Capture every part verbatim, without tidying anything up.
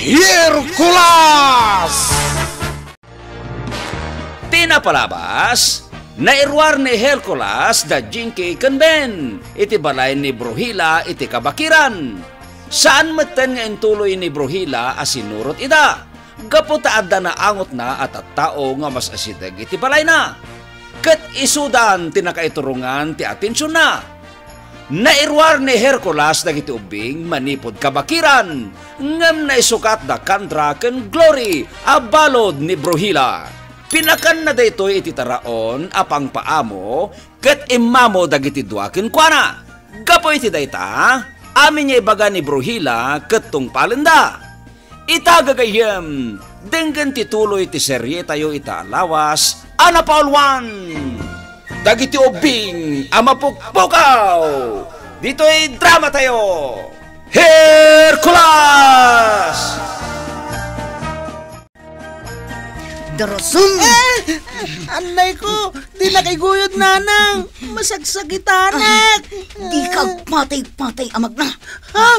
Hercules! Ti napalabas, nairuar ni Hercules da Jinky ken Ben iti balay ni Bruhila iti kabakiran. Saan metten nga intuloy ni Bruhila a sinurot ida, gapu ta adda naangotna a tattao nga mas-asideg iti balayna. Ket isudan ti nakaiturongan ti atensionna. Nairuar ni Hercules dagiti ubbing manipud kabakiran, ngem naisukat da Candra ken Glory a balud ni Bruhila. Pinakanna daytoy iti taraon a pangpaamo ket immamo dagiti dua kenkuana. Gapu iti dayta, amin nga ibaga ni Bruhila ket tungpalenda. Ita, gagayyem, denggen ti tuloy ti serietayo ita a lawas a napauluan dagiti ubbing a mapukpukaw ditoy dramatayo, Hercules! Darasem! Eh! Annay ko! Di nakaiguyod, nanang! Masagsakitanak! Di ka agpatay-patay a magna! Ha?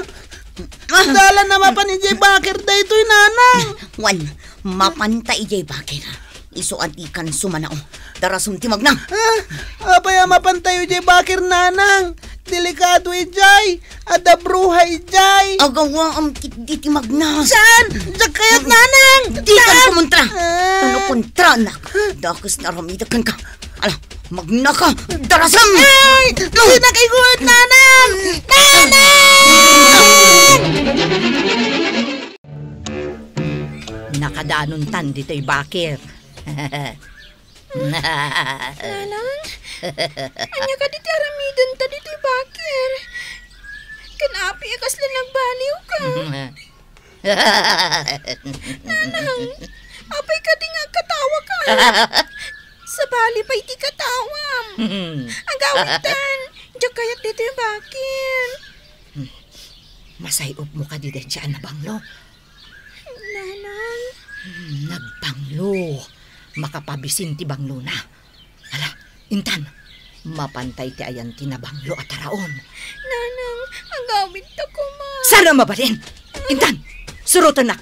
Dalan na mapan idiay bakir daytoy, nanang! Wen, mapanta idiay bakir. Isu a dikan sumanao. Darasem ti magna! Ah, apay a mapantayo idiay bakir, nanang? Delikado idiay. Adda bruha idiay. Agawaam ketdi ti magna. Saan? Diak kayat, nanang! Dikan kumontra! Ah. Ano kontranak? Dakes ti aramidek kenka. Ala, magnaka! Darasem! Ay! Di nakaiguyod, nanang! Nanang! Nakadanontan ditoy bakir. Nanang, ania kadi ti aramidenta ditoy bakir? Ken apay a kasla nagbaliwka? Nanang, apay kadi nga agkatawaka? Sabali pay ti katawam. Agawidtan, diak kayat ditoy bakir. Masay-opmo kadi daydiay a nabanglo? Nanang. Hmm, nagbanglo. Makapabisin ti banglona. Ala, intan, mapantay ti ayan ti nabanglo a taraon. Nanang, agawidta koma. Saan a mabalin? Intan, surotennak.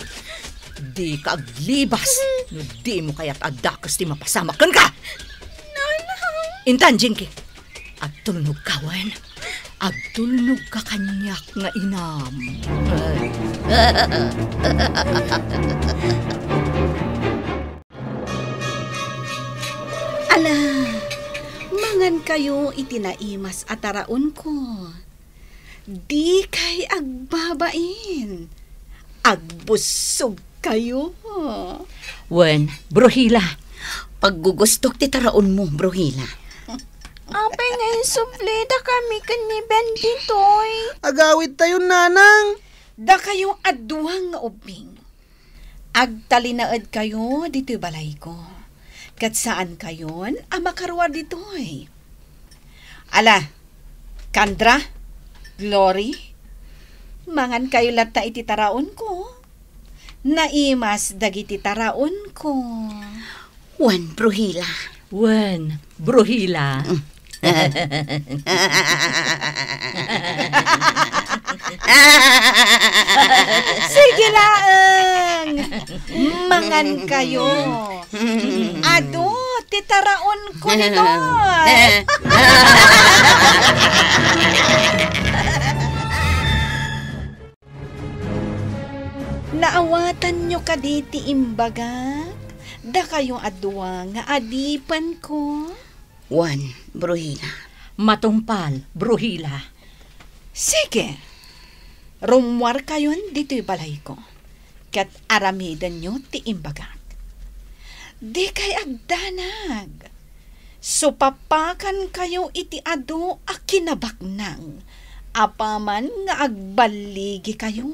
Dika aglibas no dimo kayat a dakes ti mapasamak kenka. Nanang. Intan, Jinky. Agtulnogka wen. Agtulnogka kaniak nga inam. Ala, mangankayo iti naimas a taraonko. Dikay agbabain. Agbussog kayo. Wen, Bruhila. Paggugustok ti taraonmo, Bruhila. Apay nga insubli dakami ken ni Ben ditoy? Agawidtayon, nanang. Dakayo a dua nga ubbing. Agtalinaedkayo ditoy balayko. Ket saankayon a makaruar ditoy. Ala, Candra, Glory, mangankayo latta iti taraonko. Naimas dagiti taraonko. Wen, Bruhila. Wen, Bruhila. Sige laeng. Mangankayo. Adu ti taraonko ditoy. Naawatanyo kadi ti imbagak? Dakayo a dua nga adipenko? Wen, Bruhila. Matungpal, Bruhila. Sige. Rummuarkayon ditoy balayko, ket aramidenyo ti imbagak. Dikay agdanag. Supapakankayo iti adu a kinabaknang apaman nga agballigikayo.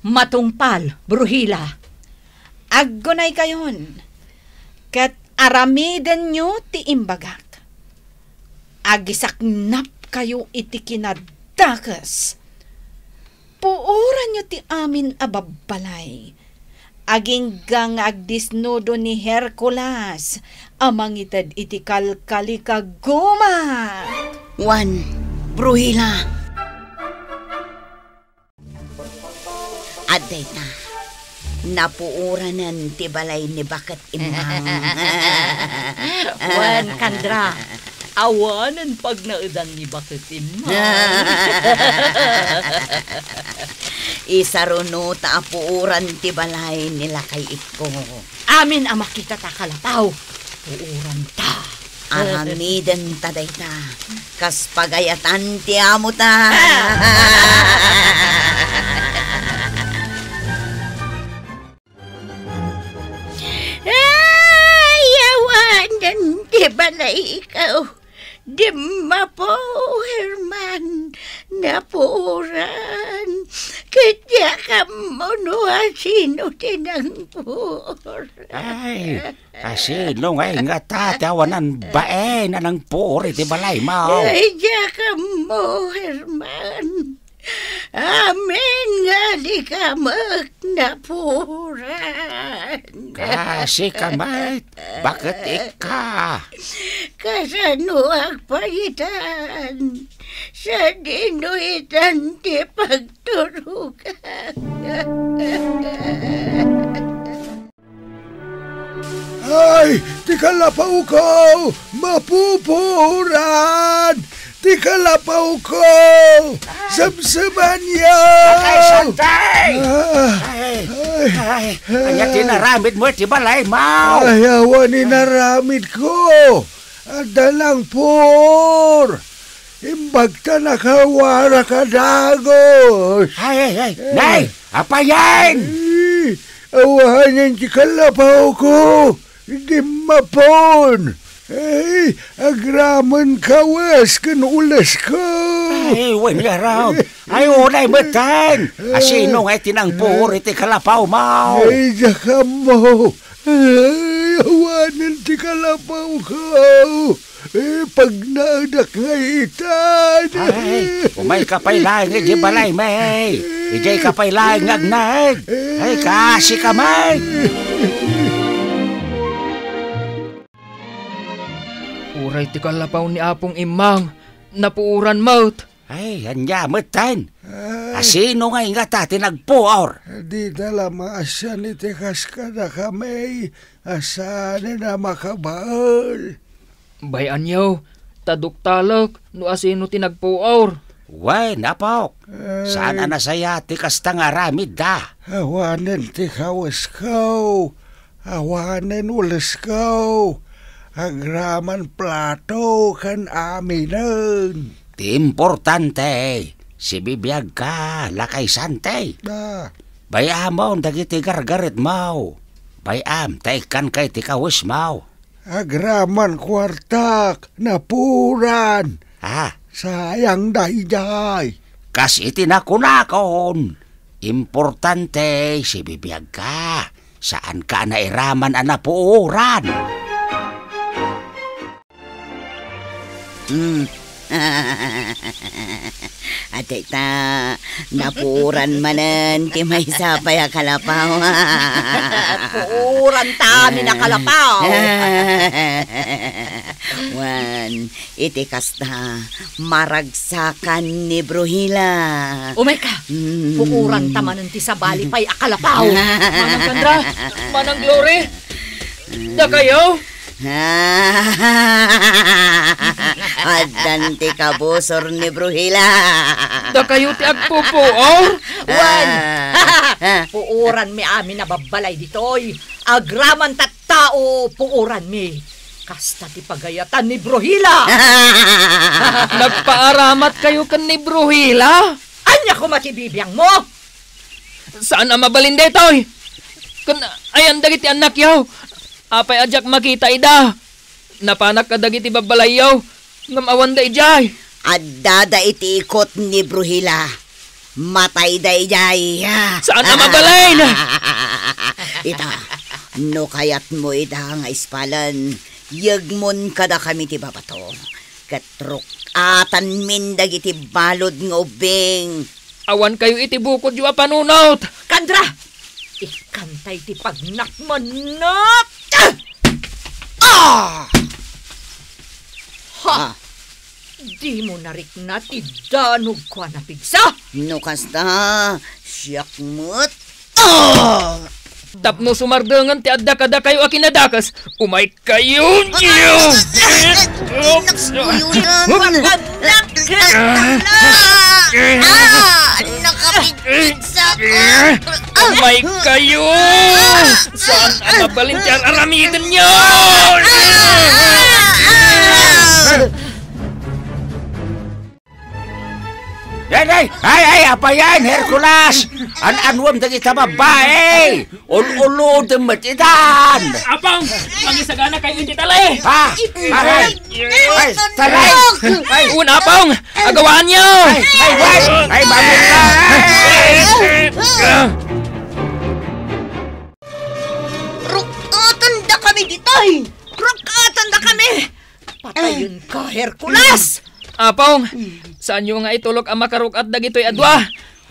Matungpal, Bruhila. Aggunaykayon, ket aramidenyo ti imbagak. Agisaknapkayo iti kinadakes. Puoranyo ti amin a babbalay. Agingga nga agdisnudo ni Hercules a mangited iti kalkalikagumak. Wen, Bruhila. Adda ita, Napuoranen ti balay ni Baket Immang. Wen, Kandra, awanen pagnaedan ni Baket Immang. Isaruno ta apuoran ti balay ni Lakay Ikko. Amin a makitata a kalapaw, puoranta. Aramidenta dayta, kas pagayatan ti amota. Ay, awanen ti balayko. Dimmapo, Herman. Napuoran. Ket diak ammo no asino ti nangpuor. Ay, asino nga ingata ti awanan bain a nangpuor iti balaymo? Ay, diak ammo, Herman. Amin nga di ka met napuoran. Kasika met, Baket Ikka. Kasano agpayitan? Sadino itan ti pagturogak? Ay, ti kalapawko! Mapupuoran! Ti kalapawko! Semsemanyo! Ay, Santay! Ah, Ay, ay, ay, ania ti ay. Naramidmo iti balaymo? Ay, awan inaramidko. Adda nangpuor. Imbag ta nakawarak a dagus. Ay, ay, ay. Eh. Nay, apayen? Eh, awanen ti kalapawko. Dimmapon. Ay, agraman kawes ken ulesko. Ay, wen ngarud. Ay, unay metten. Asino nga iti nangpuor iti kalapawmo? Ay, diak ammo. Ay, awanen ti kalapawko. Eh, pagnaedak nga itan. Ay, umayka pay laeng idiay balaymi. Idiayka pay laeng nga agnaed. Ay, kasika met. Uray ti kalapaw ni Apong Immang, napuoran met. Ay, ania metten? Ay. Asino nga ingata ti nagpuor? Dita la maasian iti kas kadakami a saanen a makabael. Bay-anyo, ta duktalek no asino ti nagpuor. Wen, apok. Ay. Saan a nasayaat ti kasta nga aramidda. Awanen ti kawesko. Awanen ulesko, agraman plato ken aminen. Ti importante, sibibiagka, lakay Santay. Ah. Bay-amon dagiti gargaretmo. Bay-am ta ikkanka iti kawesmo. Agraman kuartak, napuoran. Ah. Sayang daydiay. Kas iti nakunakon, importante, sibibiagka. Saanka a nairaman a napuoran. Hmm. Adda ita, napuoran manen ti maysa pay a kalapaw. Puoran ta amin a kalapaw. Wen, iti kasta, maragsakan ni Bruhila. Umayka, mm, puoran ta manen ti sabali pay a kalapaw. Manang Kandra, Manang Glory, dakayo? Addan ti kabusor ni Bruhila. Dakayo ti agpupuor? Wen, puoranmi amin a babbalay ditoy. Agraman ta tao, puoranmi. Kasta ti pagayatan ni Bruhila. Nagpaaramatkayo ken ni Bruhila? Ania koma ti bibiangmo? Saan a mabalin daytoy? Ken ayan dagiti annakyo? Apay a diak makita ida? Napanak kadagiti babbalayyo, ngem awanda idiay. Addada iti ikot ni Bruhila. Matayda idiay. Saan a mabalin? Ita, no kayatmo ida nga ispalen, yegmon kadakami ti babato. Ket ruk-atanmin dagiti balud nga ubbing. Awankayo iti bukodyo a panunot. Kandra! Ikkantay ti pagnakmannak! Ah! Ha! Ah. Dimo narikna ti danogko a napigsa? No kasta, siak met. Ah! Tapno sumardengen ti adda kadakayo a kinadakes, umaykayo! Oops! Nagbuyoyan! Pagkadakes! Ah! Nakapigpigsa ko! Umaykayo! Saan a mabalin ti ar-aramidenyo? Ay, ay, ay, ay, apayan, Hercules! An-anuem dagita babbai! Ul-ulodem met itan! Apong, mangisagana kayo iti tali! Ha? Aray! Ay, taray! Ay! Un, Apong! Agawaanyo! Ay, ay, ay! Ay, mamit ka! Ay! Ruk-atan da kami ditoy! Ruk-atan da kami! Patayen ka, Hercules! Apong, saanyo nga itulok a makaruk-at dagitoy a dua?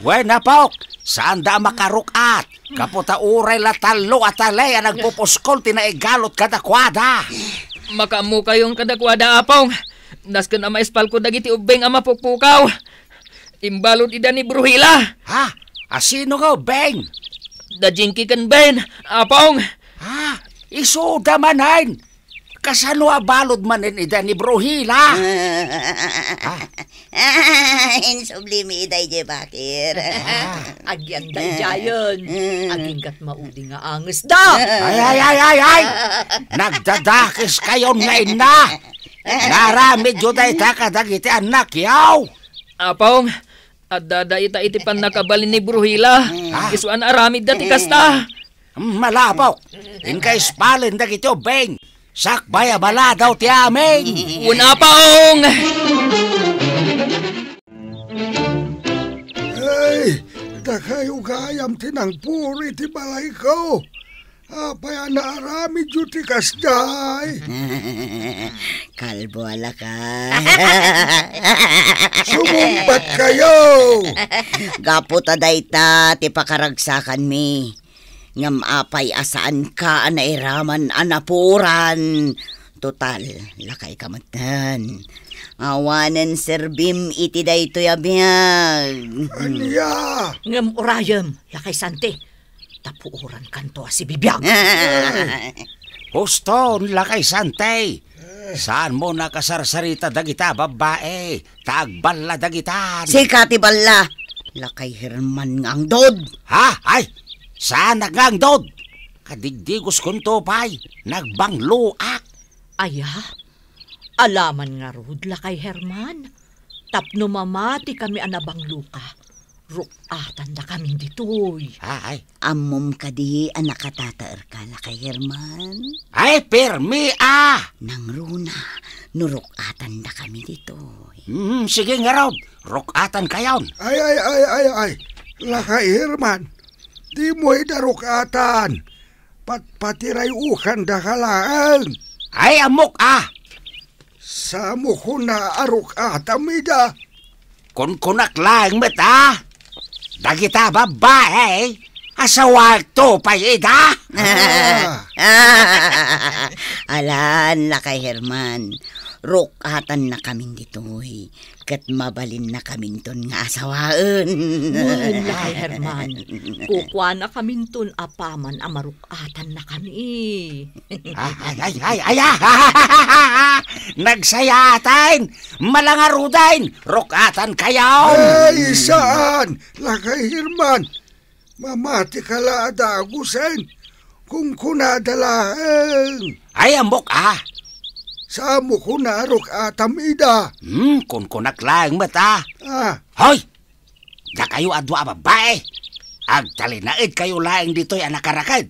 Wen, Apok, saanda a makaruk-at. Gapu ta uray la tallo a tali a nagpupuskol ti naigalot kadakuada. Makaammokayon kadakuada, Apong. Nasken a maispalko dagiti ubbing a mapukpukaw. Imbalud ida ni Bruhila. Ha? Asino nga ubbing? Da Jinky ken Ben, Apong. Ha? Isuda manen? Kasano a balud manen ida ni Bruhila? Ah. Insublimi ida idiay bakir. Ah. Agyan daydiayen. Mm. Aginggat maudi nga angesda. Ay, ay, ay, ay, ay! Nagdadakes kayon nga inna! Naramidyo dayta kadagiti annakyo! Apong, adda dayta iti pannakabalin ni Bruhila. Ah. Isu a naaramidda ti kasta. Malapok! Inka ispalen dagiti ubbing! Sakbay a maladaw ti amin! Una, Apong! Ay, dakayo gayam ti nangpuri ti balayko! Apay a naaramidyo ti kasdiay? Kalbo a lakay. Sumungbatkayo! Gapu ta dayta ti pakaragsakanmi. Ngem apay a saanka a nairaman a napuran? Total, lakayka metten. Awanen serbim iti daytoy a biag. Ania? Ngem urayem, lakay Santi, ta puorankanto a sibibiag. Huston, lakay Santi. Saanmo a kasarsarita dagita a babbai, ta agballa dagitan. Sika ti balla, lakay Herman nga angdod. Ha? Ay, saanak nga angdod. Kadigdigoskonto pay, nagbangloak. Aya, alaman ngarud, lakay Herman. Tapno mamati kami a nabangloka, ruk-atandakamin ditoy. Ah, ay. Ammom kadi a nakatataerka, lakay Herman? Ay, permi a! Nangruna, no ruk-atandakami ditoy. Hmm, sige ngarud, ruk-atankayon. Ay, ay, ay, ay, ay, lakay Herman, dimo ida ruk-atan. Patpatirayokan daka laeng. Ay, ammok a! Saanmo kuna a ruk-atam ida? Kunkunak laeng met a, dagita babbai, asawaekto pay ida. Ah. Alan, lakay Herman, ruk-atannakamin ditoy, ket mabalinnakaminton nga asawaen. Wen, lakay Herman, kukuanakaminton apaman a maruk-atannakami. Ah, ay, ay, ay, ay, ah! Nagsayaten! Malangaruden! Ruk-atankayon! Ay, saan? Lakay Herman, mamatika la a dagusen. Kunkunada laeng. Ay, ammok a! Saanmo kuna a ruk-atam ida? Hmm, kunkunak laeng met a. Ah. Hoy! Dakayo a dua a babbai, agtalinaedkayo laeng ditoy a nakaraked.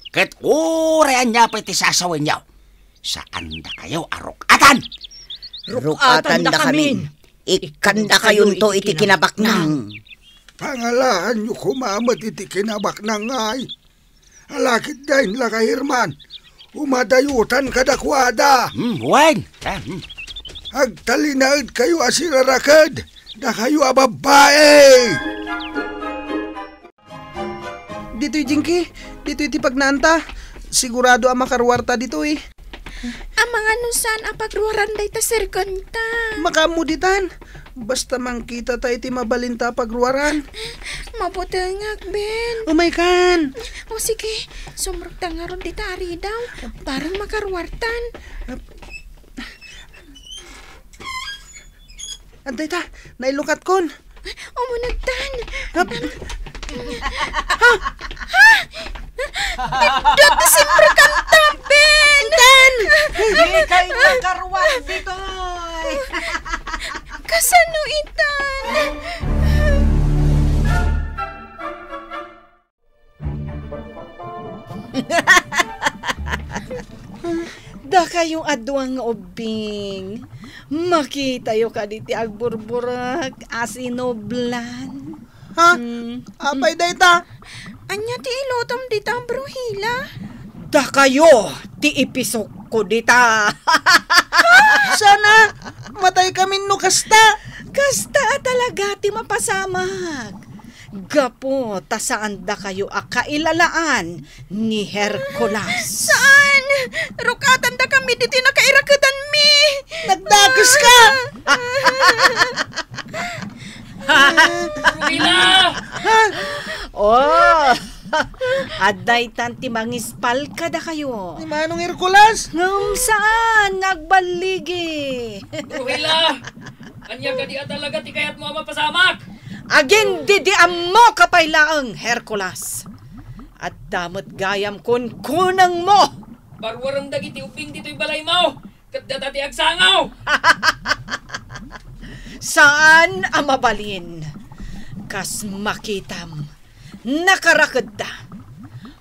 Ket uray ania pay ti sasawenyo, saandakayo a ruk-atan. Ruk-atandakamin. Ikkandakayonto iti kinabaknang. Pangalaanyo koma met iti kinabaknang, ay. Alakidden, lakay Herman, umadayotan kadakuada. Hmm, wen. Ah, hmm. Agtalinaedkayo a siraraked, dakayo a babbai. Ditoy, Jinky. Ditoy ti pagnaanta. Sigurado a makaruarta ditoy. Amangan no saan a pagruaran dayta serkenta. Makaammo ditan. Basta mangkita ta iti mabalinta a pagruaran. Mabutengak, Ben. Umaykan. O sige, sumrekta ngarud dita a ridaw. Bareng makaruartan. Adda ita, nailukatkon. Umunegtan. Hap. Ha? Ha? Nindot ti simrekanta, Ben! Intan! Di kayo makaruar ditoy! Kasano itan? Dakayo a dua nga ubbing, makitayo kadi ti agburburek a sinublan? Ha? Hmm. Apay dayta? Ania ti ilutom dita, Bruhila? Dakayo ti ipisokko dita. Sana matay kami no kasta. Kasta a talaga ti mapasamak. Gapu ta saan dakayo a kailalaan ni Hercules. Saan? Rukatanda kami ditoy nakairakedanmi. Nagdakes ka! Rubila! Oh! Adda itan ti mangispal kadakayo. Ni Manong Hercules? Ngem saan nga agballigi? Bruhila! Ania kadi a talaga ti kayatmo a mapasamak? Agin-didiammo ka pay laeng, Hercules. Adda met gayam kunkunengmo. Paruarem dagiti ubbing ditoy balaymo, ket data ti agsangaw. Saan a mabalin. Kas makitam, nakarakedda.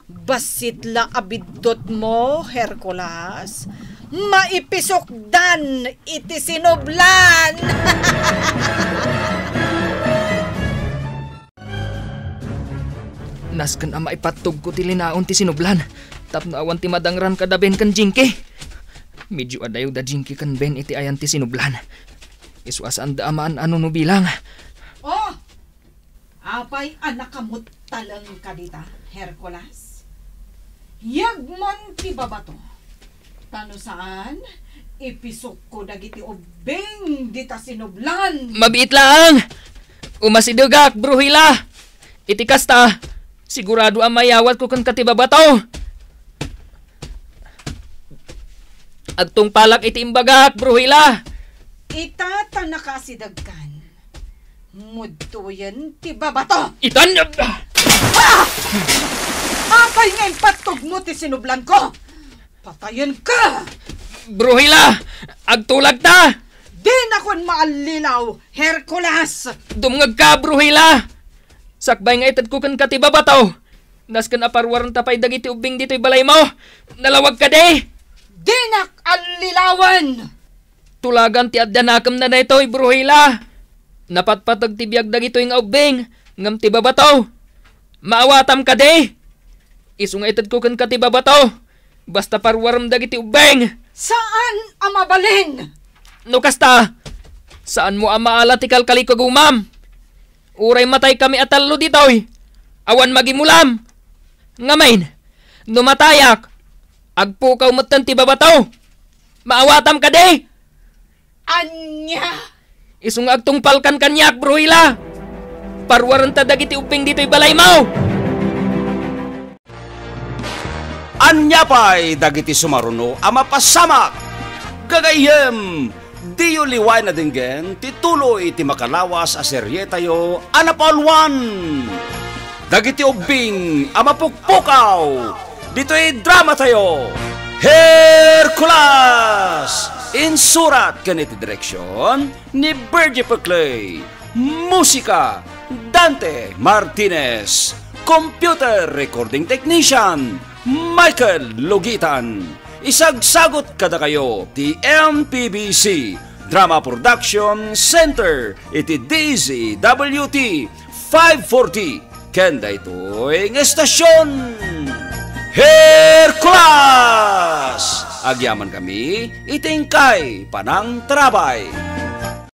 Bassit la a biddutmo, Hercules. Maipisokdan iti sinublan. Nasken a maipattogko ti linaon ti sinublan tapno awan ti madangran kada Ben ken Jinky. Medyo adayo da Jinky ken Ben iti ayan ti sinublan. Isu a saanda a maan-ano no bilang. Oh! Apay a nakamuttaleng ka dita, Hercules? Yegmon ti babato. Ta no saan, ipisokko dagiti ubbing dita sinublan. Mabiit laeng! Umasidegak, Bruhila! Iti kasta, sigurado a mayawatko kenka ti babato. Agtungpalak iti imbagak, Bruhila! Ita ta nakaasidegkan. Mudtoyen ti babato! Itan! Ah! Apay nga impattogmo ti sinublanko? Patayenka! Bruhila! Agtulagta! Dinakon maallilaw, Hercules! Dumngegka, Bruhila! Sakbay nga itedko kenka ti babato, nasken a paruarenta pay dagiti ubbing ditoy balaymo. Nalawag kadi? Dinak allilawen! Tulagan ti addanakemna daytoy, Bruhila. Napatpateg ti biag dagitoy nga ubbing, ngem ti babato. Maawatam kadi? Isu nga itedko kenka ti babato. Basta paruarem dagiti ubbing. Saan a mabalin? No kasta, saanmo a maala ti kalkalikagumam. Uray matay kami a tallo ditoy, awan magimulam. Ngamin, no matayak, agpukaw metten ti babato. Maawatam kadi? Ania? Isu nga agtungpalkan kaniak, Bruhila. Paruarenta dagiti ubbing ditoy balaymo. Ania pay dagiti sumaruno a mapasamak? Gagayyem, diyo liwaen a denggen ti tuloy ti makalawas a serietayo a napauluan, Dagiti Ubbing a Mapukpukaw, ditoy dramatayo, Hercules! Insurat ken iti direksion ni Virgie Peclay. Musika, Dante Martinez. Computer recording technician, Michael Logitan. Isagsagut kadakayo ti M P B C Drama Production Center iti D Z W T five forty. Ken daytoy nga estasion, Hercules! Agyaman kami iti inkay panangtarabay.